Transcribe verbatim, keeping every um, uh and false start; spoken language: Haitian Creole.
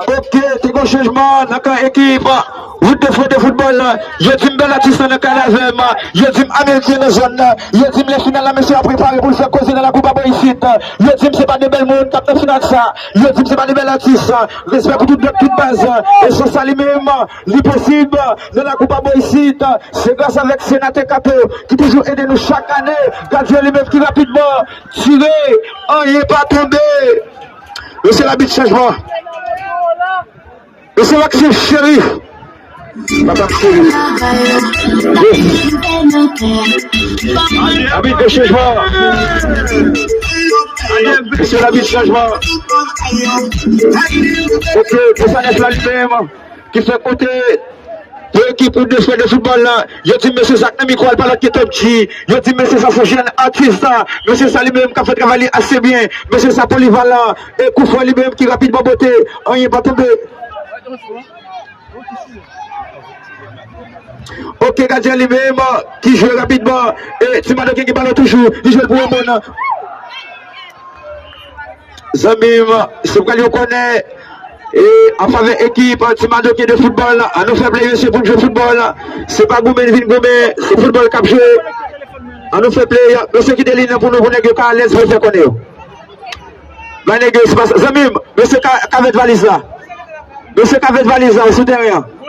Ok, te gen chanjman nan kan ekip Wout de Fwè de foutbòl. Yo di m bèl atis lan nan kay la avè m. Yo di m Ameriken nan zòn nan. Yo di m lè final la mesye a prepare pou l fè koze nan lakou pa bò isit. Yo di m se pa de bèl moun k ap nan final sa. Yo di m se pa de bèl atis. Respè pou tout dòt, tout baz. E se sa li menm, li posib nan lakou pa bò isit. Se gras avèk Senatè Kato ki toujou ede nou chak ane. Gadyen li menm ki rapidman tire, anyen pa tonbe. Mesye labit chanjman. Mesye Maxime Chérif. Papa Chérif. Abit de chanjman. Mesye labit chanjman. Ok, se sa nèf la li menm ki fè kote pou ekip Wout de Fwè de foutbòl la. Yo di mesye sa k nan mikwo a, l pa lòt ke Top G. Yo di mesye sa se jèn atis la. Mesye sa li menm k ap fè travay li ase byen. Mesye sa polivalan. E kou fran li menm ki rapid bò bote. Anyen pa tonbe. Ok, gadyen li menm ki jwe rapidman. E Ti Madoken gen balon toujou. Li jwe l pou Ramon. Zanmi m, se pral yo konnen. E an favè ekip Ti Madoken de foutbòl. An nou fè play mesye pou n jwe foutbòl. Se pa goumen n vin goumen, se foutbòl k ap jwe. An nou fè play, mesye kite liy nan pou nou, pou nèg yo ka alèz pou yo fè konnen yo. Bay nèg yo espas. Zanmi m, mesye ka, ka vèt valiz la. Mesye ka vèt valiz la, ou sou teren an.